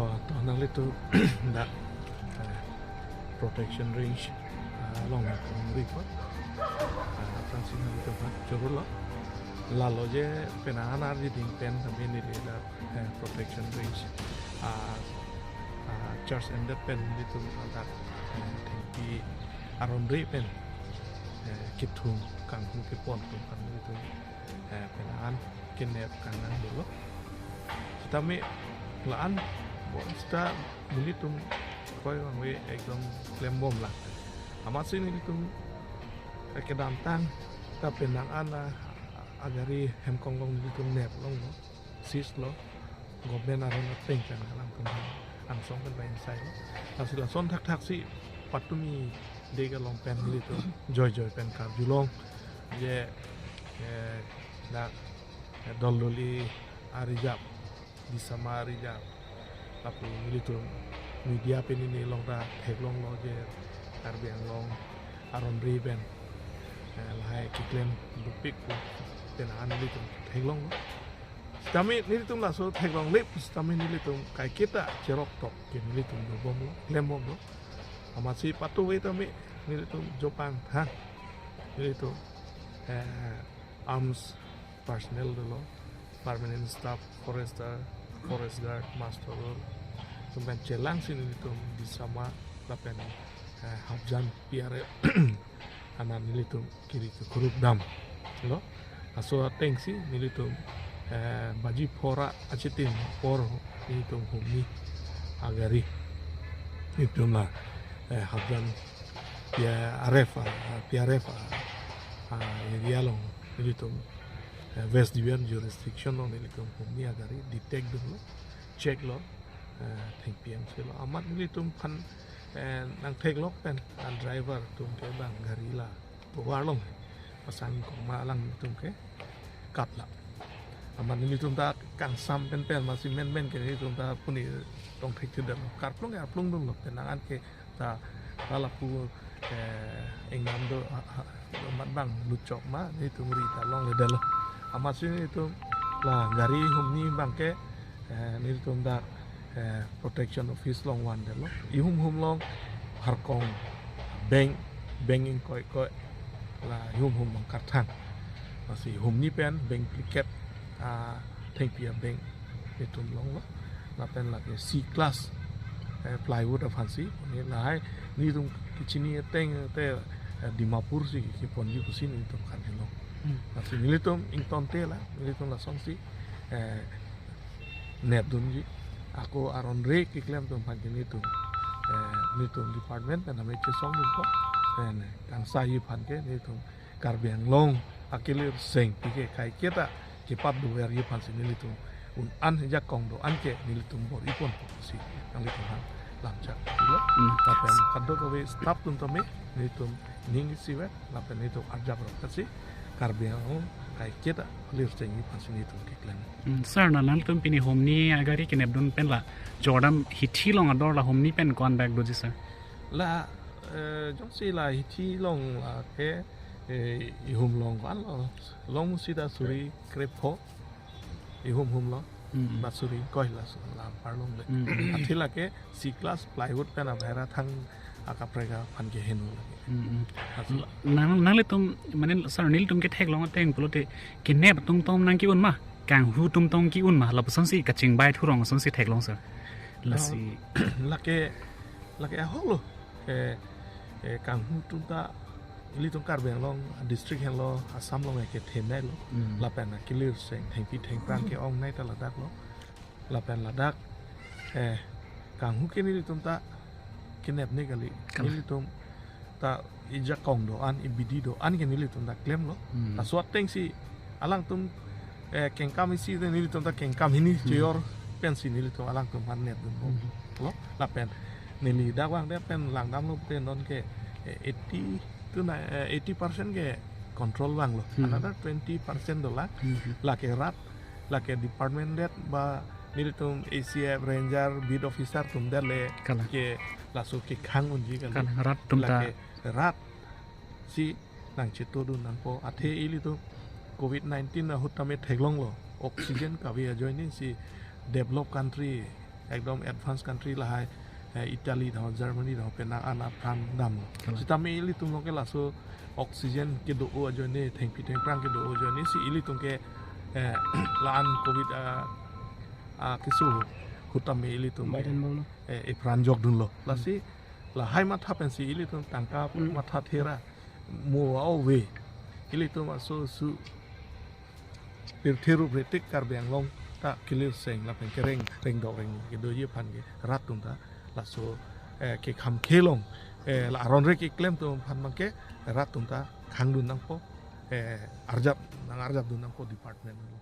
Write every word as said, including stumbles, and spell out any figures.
To nanglitum dak, eh, protection range, ah, along nangkong report. Ah, aphrangsi nanglitum aphan choro lo. Lalo je penang an arjiding pen kami neli dak, eh, protection range, ah, ah, charge endet pen nelitum dak, eh, thengpi aron re pen, eh, kethum kanghu kepon atum aphan nelitum, eh, penang an kenep kangnang dolo. Sitame la-an bonsita nelitum kroi vangve ekdom klembom lang. Amatsi nelitum, eh, kedamtang ta penang an, ah, agari hemkong along nelitum nep longlo, seize lo, government aron ateng pen alangtum angsong pen ba insai lo. Lasi lason thakthaksi patumi dek along pen nelitum joijoi pen karjulong je, eh, dak, eh, Doldoli a-reserve, Disama a-reserve, lapu nelitum media pen neli along ta theklonglo je Karbi Anglong aron re pen, eh, lahai keklem dopik pu penang an nelitum theklonglo. Sitame nelitum laso theklongle pu sitame nelitum kaiketa cherok tok ke nelitum dobomlo, klembomlo. Amatsi patuve tame nelitum jopang tha, nelitum, eh, arms personnel dolo, permanent staff, forester, forest guard, muster roll atum pen chelangsi nelitum Disama lapen, eh, Hapjan P R F anan nelitum kiri kekuruk damlo. Laso atengsi nelitum, eh, baji phora achitim apor nelitum humni agari nelitum la, eh, Hapjan P R F, ah, P R F, ah, ah, area along nelitum, eh, West Division jurisdiction along nelitum humni agari detect dunlo, check lo, eh, thengpi amselo. Amat nelitum aphan, eh, nangtheklok pen, ah, driver atum ke bang gari la tovar along pasang kong ma alangtum ke kapla. Amat nelitum ta kangsam pen pen masi menmen ke nelitum ta puni tongthek thedetlo. Karplung ke arplung dunlo, penang an ke ta, ta lapu, eh, ingnam do, ha, ha, mat bang luchok ma nelitum ri ta longledetlo. Amatsi nelitum la gari humni abang ke, eh, nelitum dak, eh, protection office along vandetlo. Ihum hum along harkong beng, beng ingkoi koi, la ihum hum abang karthang. Lasi humni pen beng phlikep, ah, thengpi abeng nelitum longlo. Lapen lake C class, eh, plywood aphansi, ne lahai nelitum kechini ateng te, eh, Dimapur si keponji pusi nelitum karjulong. Hmm. Lasi nelitum ingtonte la, nelitum lasonsi, eh, nepdunji. Ako aron re keklem atum aphan ke nelitum, eh, nelitum department pen name chesongdunpo. Eh, ne, kangsaji aphan ke nelitum Karbi Anglong akelir seng pike kaiketa kepat doverji aphansi nelitum un-an jakong do-an ke nelitum bor-iponpo pusi nanglitum aphan lamchak pilo. Hmm. Lapen kadokave staff atum tame nelitum ning isivet lapen nelitum arjap rap kasi Karbi Anglong kaiketa lir sengji aphansi nelitum keklem. Hmm, sir, na nangtum pini humni agari kenepdun pen la Jordan hithi along ador la humni pen ko-an bag doji, sir? La, eh, jongsi la hithi along lake, eh, ihum along ko-an lo, long sita suri krepho, ihum humlo, hmm, ba suri ingkoi la su-, la parlongle. Hmm. Athe lake C class plywood pen abhaira thang akaprek aphan keheno lake. Hmm, hmm. Athe la- Nang, nanglitum, mane, sir, nelitum ketheklong ateng pulote kenep atum tong nangke-un ma, kanghu atum tong ke-un ma, lapusonsi kachingbai thurong asonsi theklong, sir. Lasi. Ah, lake, lake ahok lo. Eh, eh, kanghu atum ta ilitum Karbi Anglong district henlo, Assam along ke themnei lo. Hmm. Lapen akelir seng thengpi thengphrang ke-ongnei ta ladak lo. Lapen ladak, eh, kanghu ke nelitum ta kenepne kali. Kali. Nelitum ta ijakong do-an, ibidi do-an ke nelitum ta klemlo. Hmm. Laso atengsi alangtum, eh, kengkam isi te nelitum ta kengkam hini, hmm, chejor pensi nelitum alangtum aphan nepdunlo. Hmm. Lo, lapen neli dak vangdet pen langdamlo pute non ke, eh, eighty to ni-, eh, eighty percent ke control vanglo. Hmm. Another twenty percent dolang. Hmm. Lake rat, lake department det ba nelitum A C F, ranger, beat officer atum det le, kalang, ke laso kekhang unji kali. Kalang, rat atum ta. Lake rat si nangchetongdun nangpo. Athe ilitum covid nineteen ahut tame theklonglo. Oxygen kave ajoinesi developed country ekdom advanced country lahai, eh, Italy dang, Germany dang penang an apran dam. Kalang. Sitame ilitum along ke laso oxygen kedo-o ajoine, thengpi thengphrang kedo-o ajoine si ilitum ke, eh, la-an covid, ah, ah, keso ahut tame ilitum ke, Badan bang lo. Eh, epran jokdunlo. Lasi lahai matha pensi ilitum tangka Hmm. matha thera mo ave. Ilitum aso su pirthe rup retik Karbi Anglong ta kilirseng lapen kereng rengdok reng kedoji aphan ke rat atum ta laso, eh, kekham kelong, eh, la aron rek keklem atum aphan abang ke rat atum ta khangdun nangpo, eh, arjap nang arjapdun nangpo department lo.